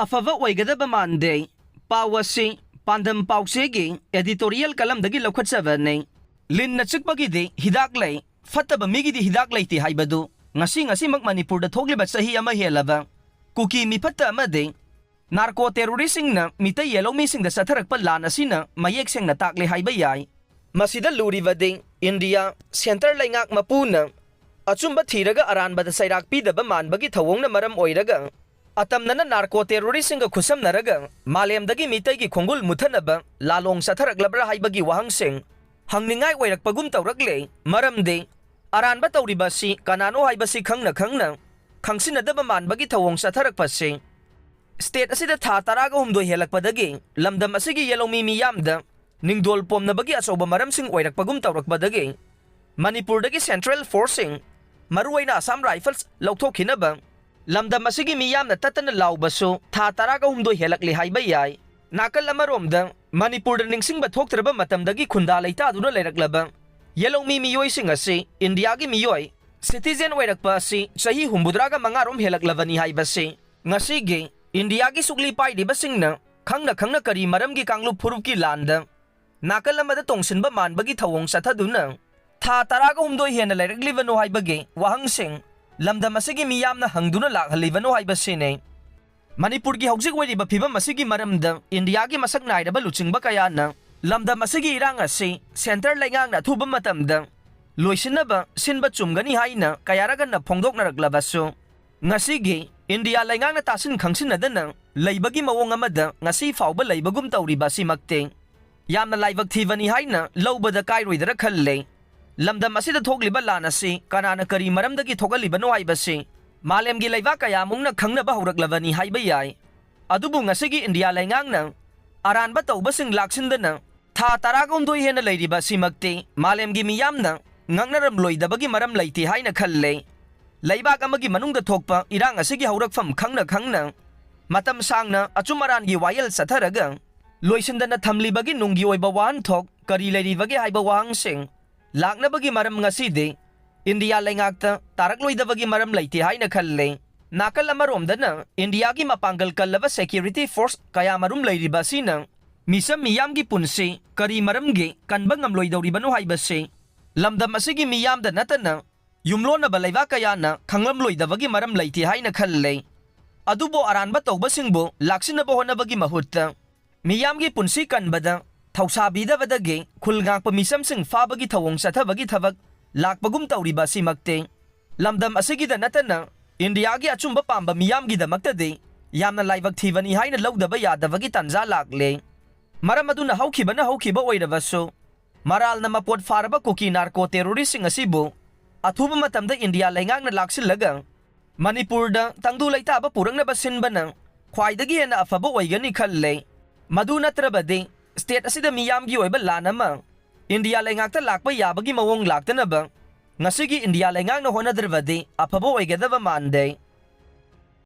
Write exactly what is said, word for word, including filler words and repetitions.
ꯑꯐꯕ ꯑꯣꯏꯒꯗꯕ ꯃꯥꯟꯗꯦ꯫ ꯄꯥꯎ ꯑꯁꯤ ꯄꯥꯟꯗꯝ ꯄꯥꯎꯆꯦꯒꯤ editorial columnꯗꯒꯤ ꯂꯧꯈꯠꯆꯕꯅꯤ꯫ ꯂꯤꯟꯅ ꯆꯤꯛꯄꯒꯤꯗꯤ ꯍꯤꯗꯥꯛ ꯂꯩ, ꯐꯠꯇꯕ ꯃꯤꯒꯤꯗꯤ ꯍꯤꯗꯥꯛ ꯂꯩꯇꯦ ꯍꯥꯏꯕꯗꯨ ꯉꯁꯤ ꯉꯁꯤꯃꯛ ꯃꯅꯤꯄꯨꯔꯗ ꯊꯣꯛꯂꯤꯕ ꯆꯍꯤ ꯑꯃ ꯍꯦꯜꯂꯕ ꯀꯨꯀꯤ ꯃꯤꯐꯠꯇ ꯑꯃꯗꯤ narco terroristꯁꯤꯡꯅ ꯃꯤꯇꯩ ꯌꯦꯜꯍꯧꯃꯤꯁꯤꯡꯗ ꯆꯠꯊꯔꯛꯄ ꯂꯥꯟ ꯑꯁꯤꯅ ꯃꯌꯦꯛ ꯁꯦꯡꯅ ꯇꯥꯛꯂꯦ ꯍꯥꯏꯕ ꯌꯥꯏ꯫ ꯃꯁꯤꯗ ꯂꯨꯔꯤꯕꯗꯤ ꯏꯟꯗꯤꯌꯥ centre ꯂꯩꯉꯥꯛ ꯃꯄꯨꯅ ꯑꯆꯨꯝꯕ ꯊꯤꯔꯒ ꯑꯔꯥꯟꯕꯗ ꯆꯩꯔꯥꯛ ꯄꯤꯗꯕ ꯃꯥꯟꯕꯒꯤ ꯊꯧꯑꯣꯡꯅ ꯃꯔꯝ ꯑꯣꯏꯔꯒ ꯑꯇꯝꯅꯅ narco terroristꯁꯤꯡꯒ ꯈꯨꯠꯁꯝꯅꯔꯒ ꯃꯥꯂꯦꯝꯗꯒꯤ ꯃꯤꯇꯩꯒꯤ ꯈꯣꯡꯒꯨꯜ ꯃꯨꯠꯊꯅꯕ ꯂꯥꯂꯣꯡ ꯆꯠꯊꯔꯛꯂꯕ꯭ꯔꯥ ꯍꯥꯏꯕꯒꯤ ꯋꯥꯍꯪꯁꯤꯡ ꯍꯪꯅꯤꯡꯉꯥꯏ ꯑꯣꯏꯔꯛꯄꯒꯨꯝ ꯇꯧꯔꯛꯂꯦ꯫ ꯃꯔꯝꯗꯤ ꯑꯔꯥꯟꯕ ꯇꯧꯔꯤꯕ ꯑꯁꯤ ꯀꯅꯥꯅꯣ ꯍꯥꯏꯕꯁꯤ ꯈꯪꯅ ꯈꯪꯅ ꯈꯪꯁꯤꯟꯅꯗꯕ ꯃꯥꯟꯕꯒꯤ ꯊꯧꯑꯣꯡ ꯆꯠꯊꯔꯛꯄꯁꯤ state ꯑꯁꯤꯗ ꯊꯥ ꯇꯔꯥꯒ ꯍꯨꯝꯗꯣꯏ ꯍꯦꯜꯂꯛꯄꯗꯒꯤ ꯂꯝꯗꯝ ꯑꯁꯤꯒꯤ ꯌꯦꯜꯍꯧꯃꯤ ꯃꯤꯌꯥꯝꯗ ꯅꯤꯡꯗꯣꯜ ꯄꯣꯝꯅꯕꯒꯤ ꯑꯆꯧꯕ ꯃꯔꯝꯁꯤꯡ ꯑꯣꯏꯔꯛꯄꯒꯨꯝ ꯇꯧꯔꯛꯄꯗꯒꯤ ꯃꯅꯤꯄꯨꯔꯗꯒꯤ central forceꯁꯤꯡ, ꯃꯔꯨꯑꯣꯏꯅ Assam Rifles ꯂꯧꯊꯣꯛꯈꯤꯅꯕ ꯂꯝꯗꯝ ꯑꯁꯤꯒꯤ ꯃꯤꯌꯥꯝꯅ ꯇꯠꯇꯅ ꯂꯥꯎꯕꯁꯨ ꯊꯥ ꯇꯔꯥꯒ ꯍꯨꯝꯗꯣꯏ ꯍꯦꯜꯂꯛꯂꯦ ꯍꯥꯏꯕ ꯌꯥꯏ꯫ ꯅꯥꯀꯜ ꯑꯃꯔꯣꯝꯗ ꯃꯅꯤꯄꯨꯔꯗ ꯅꯤꯡꯁꯤꯡꯕ ꯊꯣꯛꯇ꯭ꯔꯕ ꯃꯇꯝꯗꯒꯤ ꯈꯨꯟꯗꯥ ꯂꯩꯇꯥꯗꯨꯅ ꯂꯩꯔꯛꯂꯕ ꯌꯦꯜꯍꯧꯃꯤ ꯃꯤꯑꯣꯏꯁꯤꯡ ꯑꯁꯤ ꯏꯟꯗꯤꯌꯥꯒꯤ ꯃꯤꯑꯣꯏ, citizen ꯑꯣꯏꯔꯛꯄ ꯑꯁꯤ ꯆꯍꯤ ꯍꯨꯝꯐꯨꯇꯔꯥꯒ ꯃꯉꯥꯔꯣꯝ ꯍꯦꯜꯂꯛꯂꯕꯅꯤ ꯍꯥꯏꯕꯁꯤ ꯉꯁꯤꯒꯤ ꯏꯟꯗꯤꯌꯥꯒꯤ ꯁꯨꯛꯂꯤ ꯄꯥꯏꯔꯤꯕꯁꯤꯡꯅ ꯈꯪꯅ ꯈꯪꯅ ꯀꯔꯤ ꯃꯔꯝꯒꯤ ꯀꯥꯡꯂꯨꯞ ꯐꯨꯔꯨꯞꯀꯤ ꯂꯥꯟꯗ ꯅꯥꯀꯜ ꯑꯃꯗ ꯇꯣꯡꯁꯤꯟꯕ ꯃꯥꯟꯕꯒꯤ ꯊꯧꯑꯣꯡ ꯆꯠꯊꯗꯨꯅ ꯊꯥ ꯇꯔꯥꯒ ꯍꯨꯝꯗꯣꯏ ꯍꯦꯟꯅ ꯂꯩꯔꯛꯂꯤꯕꯅꯣ ꯍꯥꯏꯕꯒꯤ ꯋꯥꯍꯪꯁꯤꯡ ꯂꯝꯗꯝ ꯑꯁꯤꯒꯤ ꯃꯤꯌꯥꯝꯅ ꯍꯪꯗꯨꯅ ꯂꯥꯛꯍꯜꯂꯤꯕꯅꯣ ꯍꯥꯏꯕꯁꯤꯅꯤ꯫ ꯃꯅꯤꯄꯨꯔꯒꯤ ꯍꯧꯖꯤꯛ ꯑꯣꯏꯔꯤꯕ ꯐꯤꯕꯝ ꯑꯁꯤꯒꯤ ꯃꯔꯝꯗ ꯏꯟꯗꯤꯌꯥꯒꯤ ꯃꯁꯛ ꯅꯥꯏꯔꯕ ꯂꯨꯆꯤꯡꯕ ꯀꯌꯥꯅ ꯂꯝꯗꯝ ꯑꯁꯤꯒꯤ ꯏꯔꯥꯡ ꯑꯁꯤ centre ꯂꯩꯉꯥꯛꯅ ꯑꯊꯨꯕ ꯃꯇꯝꯗ ꯂꯣꯏꯁꯤꯟꯅꯕ ꯁꯤꯟꯕ ꯆꯨꯝꯒꯅꯤ ꯍꯥꯏꯅ ꯀꯌꯥꯔꯛ ꯍꯟꯅ ꯐꯣꯡꯗꯣꯛꯅꯔꯛꯂꯕꯁꯨ, ꯉꯁꯤꯒꯤ ꯏꯟꯗꯤꯌꯥ ꯂꯩꯉꯥꯛꯅ ꯇꯥꯁꯤꯟ ꯈꯪꯁꯤꯟꯅꯗꯅ ꯂꯩꯕꯒꯤ ꯃꯑꯣꯡ ꯑꯃꯗ ꯉꯁꯤ ꯐꯥꯎꯕ ꯂꯩꯕꯒꯨꯝ ꯇꯧꯔꯤꯕ ꯑꯁꯤꯃꯛꯇꯤ ꯌꯥꯝꯅ ꯂꯥꯏꯕꯛ ꯊꯤꯕꯅꯤ ꯍꯥꯏꯅ ꯂꯧꯕꯗ ꯀꯥꯏꯔꯣꯏꯗ꯭ꯔꯥ ꯈꯜꯂꯦ꯫ ꯂꯝꯗꯝ ꯑꯁꯤꯗ ꯊꯣꯛꯂꯤꯕ ꯂꯥꯟ ꯑꯁꯤ ꯀꯅꯥꯅ ꯀꯔꯤ ꯃꯔꯝꯗꯒꯤ ꯊꯣꯛꯍꯜꯂꯤꯕꯅꯣ ꯍꯥꯏꯕꯁꯤ ꯃꯥꯂꯦꯝꯒꯤ ꯂꯩꯕꯥꯛ ꯀꯌꯥꯃꯨꯛꯅ ꯈꯪꯅꯕ ꯍꯧꯔꯛꯂꯕꯅꯤ ꯍꯥꯏꯕ ꯌꯥꯏ꯫ ꯑꯗꯨꯕꯨ ꯉꯁꯤꯒꯤ ꯏꯟꯗꯤꯌꯥ ꯂꯩꯉꯥꯛꯅ ꯑꯔꯥꯟꯕ ꯇꯧꯕꯁꯤꯡ ꯂꯥꯛꯁꯤꯟꯗꯅ ꯊꯥ ꯇꯔꯥꯒ ꯍꯨꯝꯗꯣꯏ ꯍꯦꯟꯅ ꯂꯩꯔꯤꯕ ꯑꯁꯤꯃꯛꯇꯤ ꯃꯥꯂꯦꯝꯒꯤ ꯃꯤꯌꯥꯝꯅ ꯉꯛꯅꯔꯝꯂꯣꯏꯗꯕꯒꯤ ꯃꯔꯝ ꯂꯩꯇꯦ ꯍꯥꯏꯅ ꯈꯜꯂꯦ꯫ ꯂꯩꯕꯥꯛ ꯑꯃꯒꯤ ꯃꯅꯨꯡꯗ ꯊꯣꯛꯄ ꯏꯔꯥꯡ ꯑꯁꯤꯒꯤ ꯍꯧꯔꯛꯐꯝ ꯈꯪꯅ ꯈꯪꯅ ꯃꯇꯝ ꯁꯥꯡꯅ ꯑꯆꯨꯝ ꯑꯔꯥꯟꯒꯤ ꯋꯥꯌꯦꯜ ꯆꯠꯊꯔꯒ ꯂꯣꯏꯁꯤꯟꯗꯅ ꯊꯝꯂꯤꯕꯒꯤ ꯅꯨꯡꯒꯤ ꯑꯣꯏꯕ ꯋꯥꯍꯟꯊꯣꯛ ꯀꯔꯤ ꯂꯩꯔꯤꯕꯒꯦ ꯍꯥꯏꯕ ꯋꯥꯍꯪꯁꯤꯡ ꯂꯥꯛꯅꯕꯒꯤ ꯃꯔꯝ ꯉꯁꯤꯗꯤ ꯏꯟꯗꯤꯌꯥ ꯂꯩꯉꯥꯛꯇ ꯇꯥꯔꯛꯂꯣꯏꯗꯕꯒꯤ ꯃꯔꯝ ꯂꯩꯇꯦ ꯍꯥꯏꯅ ꯈꯜꯂꯦ꯫ ꯅꯥꯀꯜ ꯑꯃꯔꯣꯝꯗꯅ ꯏꯟꯗꯤꯌꯥꯒꯤ ꯃꯄꯥꯡꯒꯜ ꯀꯜꯂꯕ ꯁꯦꯀ꯭ꯌꯨꯔꯤꯇꯤ ꯐꯣꯔꯁ ꯀꯌꯥꯃꯔꯨꯝ ꯂꯩꯔꯤꯕ ꯑꯁꯤꯅ ꯃꯤꯆꯝ ꯃꯤꯌꯥꯝꯒꯤ ꯄꯨꯟꯁꯤ ꯀꯔꯤ ꯃꯔꯝꯒꯤ ꯀꯟꯕ ꯉꯝꯂꯣꯏꯗꯧꯔꯤꯕꯅꯣ ꯍꯥꯏꯕꯁꯤ ꯂꯝꯗꯝ ꯑꯁꯤꯒꯤ ꯃꯤꯌꯥꯝꯗ ꯅꯠꯇꯅ ꯌꯨꯝꯂꯣꯟꯅꯕ ꯂꯩꯕꯥꯛ ꯀꯌꯥꯅ ꯈꯪꯂꯝꯂꯣꯏꯗꯕꯒꯤ ꯃꯔꯝ ꯂꯩꯇꯦ ꯍꯥꯏꯅ ꯈꯜꯂꯦ꯫ ꯑꯗꯨꯕꯨ ꯑꯔꯥꯟꯕ ꯇꯧꯕꯁꯤꯡꯕꯨ ꯂꯥꯛꯁꯤꯟꯅꯕ ꯍꯣꯠꯅꯕꯒꯤ ꯃꯍꯨꯠꯇ ꯃꯤꯌꯥꯝꯒꯤ ꯄꯨꯟꯁꯤ ꯀꯟꯕꯗ ꯊꯧꯁꯥꯕꯤꯗꯕꯗꯒꯤ ꯈꯨꯜ ꯉꯥꯛꯄ ꯃꯤꯆꯝꯁꯤꯡ ꯐꯥꯕꯒꯤ ꯊꯧꯑꯣꯡ ꯆꯠꯊꯕꯒꯤ ꯊꯕꯛ ꯂꯥꯛꯄꯒꯨꯝ ꯇꯧꯔꯤꯕ ꯑꯁꯤꯃꯛꯇꯤ ꯂꯝꯗꯝ ꯑꯁꯤꯒꯤꯗ ꯅꯠꯇꯅ ꯏꯟꯗꯤꯌꯥꯒꯤ ꯑꯆꯨꯝꯕ ꯄꯥꯝꯕ ꯃꯤꯌꯥꯝꯒꯤꯗꯃꯛꯇꯗꯤ ꯌꯥꯝꯅ ꯂꯥꯏꯕꯛ ꯊꯤꯕꯅꯤ ꯍꯥꯏꯅ ꯂꯧꯗꯕ ꯌꯥꯗꯕꯒꯤ ꯇꯥꯟꯖꯥ ꯂꯥꯛꯂꯦ꯫ ꯃꯔꯝ ꯑꯗꯨꯅ ꯍꯧꯈꯤꯕꯅ ꯍꯧꯈꯤꯕ ꯑꯣꯏꯔꯕꯁꯨ, ꯃꯔꯥꯜꯅ ꯃꯄꯣꯠ ꯐꯥꯔꯕ ꯀꯨꯀꯤ ꯅꯥꯔꯀꯣ ꯇꯦꯔꯣꯔꯤꯁꯁꯤꯡ ꯑꯁꯤꯕꯨ ꯑꯊꯨꯕ ꯃꯇꯝꯗ ꯏꯟꯗꯤꯌꯥ ꯂꯩꯉꯥꯛꯅ ꯂꯥꯛꯁꯤꯜꯂꯒ ꯃꯅꯤꯄꯨꯔꯗ ꯇꯪꯗꯨ ꯂꯩꯇꯥꯕ ꯄꯨꯔꯛꯅꯕ ꯁꯤꯟꯕꯅ ꯈ꯭ꯋꯥꯏꯗꯒꯤ ꯍꯦꯟꯅ ꯑꯐꯕ ꯑꯣꯏꯒꯅꯤ ꯈꯜꯂꯦ꯫ ꯃꯗꯨ ꯅꯠꯇ꯭ꯔꯕꯗꯤ ꯁ꯭ꯇꯦꯠ ꯑꯁꯤꯗ ꯃꯤꯌꯥꯝꯒꯤ ꯑꯣꯏꯕ ꯂꯥꯟ ꯑꯃ ꯏꯟꯗꯤꯌꯥ ꯂꯩꯉꯥꯛꯇ ꯂꯥꯛꯄ ꯌꯥꯕꯒꯤ ꯃꯑꯣꯡ ꯂꯥꯛꯇꯅꯕ ꯉꯁꯤꯒꯤ ꯏꯟꯗꯤꯌꯥ ꯂꯩꯉꯥꯛꯅ ꯍꯣꯠꯅꯗ꯭ꯔꯕꯗꯤ ꯑꯐꯕ ꯑꯣꯏꯒꯗꯕ ꯃꯥꯟꯗꯦ꯫